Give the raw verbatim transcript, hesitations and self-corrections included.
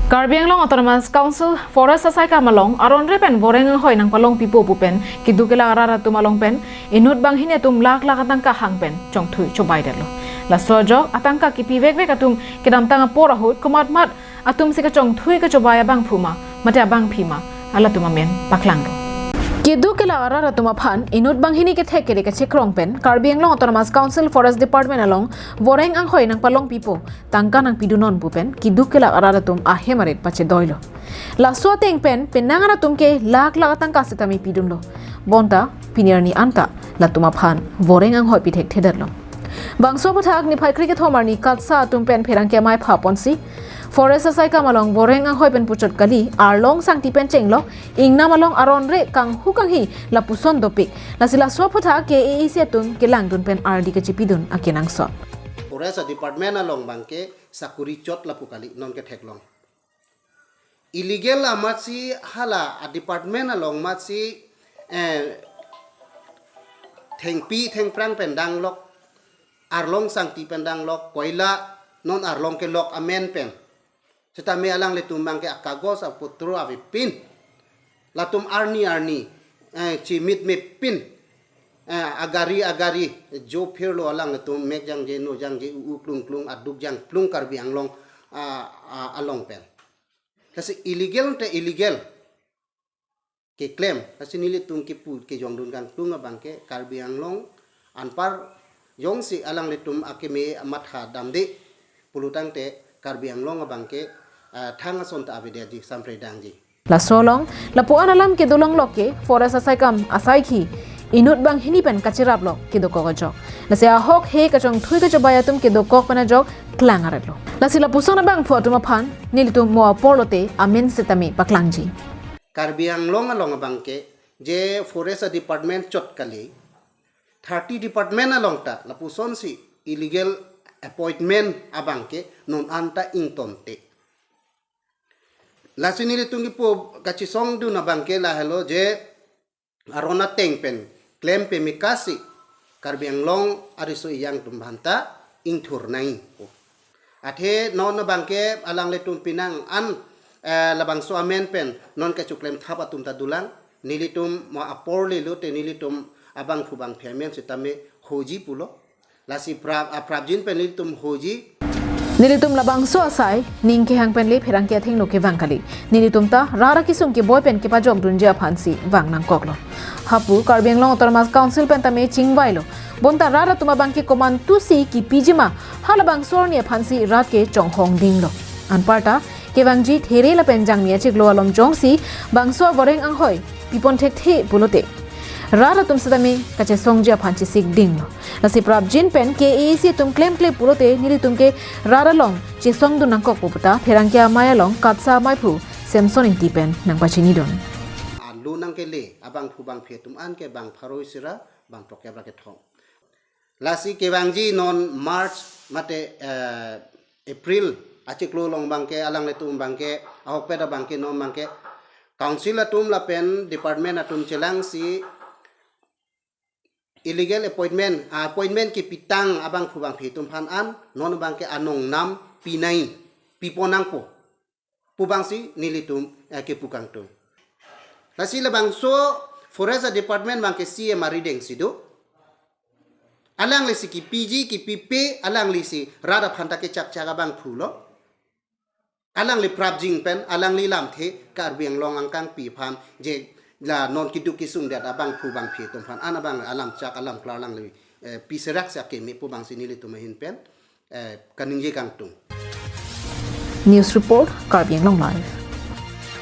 Karbi Anglong Autonomous Council Forest asaikam along aron re pen voreng anghoi nangpalongpipo pu pen keduk kelak arat atum along pen inut banghini atum lakh lakh atangka hang pen chongthui chobaidetlo. Laso ajok atangka kipivekvek atum kedamtang apor ahut komatmat atum si kachongthui kachobai abangphu ma mate abangpi ma, halatum amen paklanglo. Keduk kelak arat atum aphan inut banghini kethek kere kachekrong pen Karbi Anglong Autonomous Council Forest Department along voreng anghoi nangpalongpipo, tangka nangpidunon pu pen keduk kelak arat atum ahem arit pachedoilo. Laso ateng pen penang arat atum ke lakh lakh atangka sitame pidunlo. Bonta pini arni anta latum aphan voreng anghoi pithekthedetlo. Bangso aphuthak niphai kre kethom arni KATSA atum pen pherangke amei phaponsi Forest asaikam along voreng anghoi pen puchot kali, arlong sangti pen chenglok, ingnam along aron re kanghu kanghi lapuson dopik. Lasi laso aphuthak KAAC atum kelangdun pen ardi kachipidun akenangsot. Forest department along abangke sakuri chot lapu kali non ketheklong. Illegal amatsi hala a department along amatsi, eh, thengpi thengphrang pen danglok, arlong sangti pen danglok, koila non arlong kelok amen pen. Sitame alanglitum abangke akagos apotro avepin. Latum arni arni, eh, chimit mepin. Eh, agari agari, jo phirlo alanglitum mek jangje no jangje u u klung klung aduk jangplung Karbi Anglong, ah, ah, along pen. Lasi illegal te illegal keklem, lasi nelitum kipu kejongdun kangtung abangke Karbi Anglong anpar jongsi alanglitum akeme amatha damde pulotangte Karbi Anglong abangke, ah, thang ason ta avedetji, sampredangji. Laso along lapu-an alam kedolonglok ke Forest asaikam asaikhi inut banghini pen kacheraplok kedokok ajok. Lasi ahok he kachongthui kachobai atum kedokok pen ajok klang aretlo. Lasi lapuson abangphu atum aphan nelitum mo apor lote amen sitame paklangji. Karbi Anglong along abangke je Forest department chot kali, thirty department along ta lapusonsi illegal appointment abangke non anta ingtonte. Lasi nelitum kipu kachesongdun abangke lahelo je aron ateng pen klem pemekasi Karbi Anglong ariso ejang atum aphanta ingthur nangji. Athe non abangke alanglitum penang an, eh, labangso amen pen non kechoklem thap atum ta dolang, nelitum mo apor lelo te nelitum abangphu bangphi amen sitame hoji pulo. Lasi prap, ah, prapjin pen nelitum hoji. Nelitum labangso asai ning kehang pen le pherangke athengno kevang kali. Nelitum ta rat akesung keboi pen kepajokdunji aphansi vang nangkoklo. Hapu Karbi Anglong Autonomous Council pen tame chingvailo. Bonta rat atum abangke komantusi kipiji ma, halabangso arni aphansi rat ke chonghong dinglo. Anparta kevangji There lapen Jangmi achiklo along jongsi bangso avoreng anghoi pipon thekthe pulote rat atum sitame kachesongji aphan chesik dinglo. Lasi prapjin pen KAAC atum klemkle pulote nelitum ke rat along chesongdun nangkokpo puta pherangke amei along KATSA ameiphu Samson Ingti pen nangpachinidun. Alu nangkele abangphu bangphi atum an ke bang pharo isi ra bang throk-kep ra kethom. Lasi kevangji non March mate, eh, April achiklo along abangke alanglitum abangke ahokpet abangke non abangke council atum lapen department atum chelangsi illegal appointment, appointment kepitang abangphu bangphi atum aphan an non abangke anong nam pinai, pipon nangpo pu abangsi nelitum, eh, kipu kangtung. Lasi labangso Forest Department abangke C M arideng si do. Alanglisi kipiji kipipe, alanglisi rat aphanta kechakchak abangphu lo. Alangli prapjin pen, alangli lamthe Karbi Anglong angkangpi aphan je la non keduk kesung det abangphu bangphi atum aphan an abang alam chak alam klar alangli, eh, piserak si akeme pu abangsi nelitum ahin pen, eh, kaningje kangtung. News report, Karbi Anglong Live.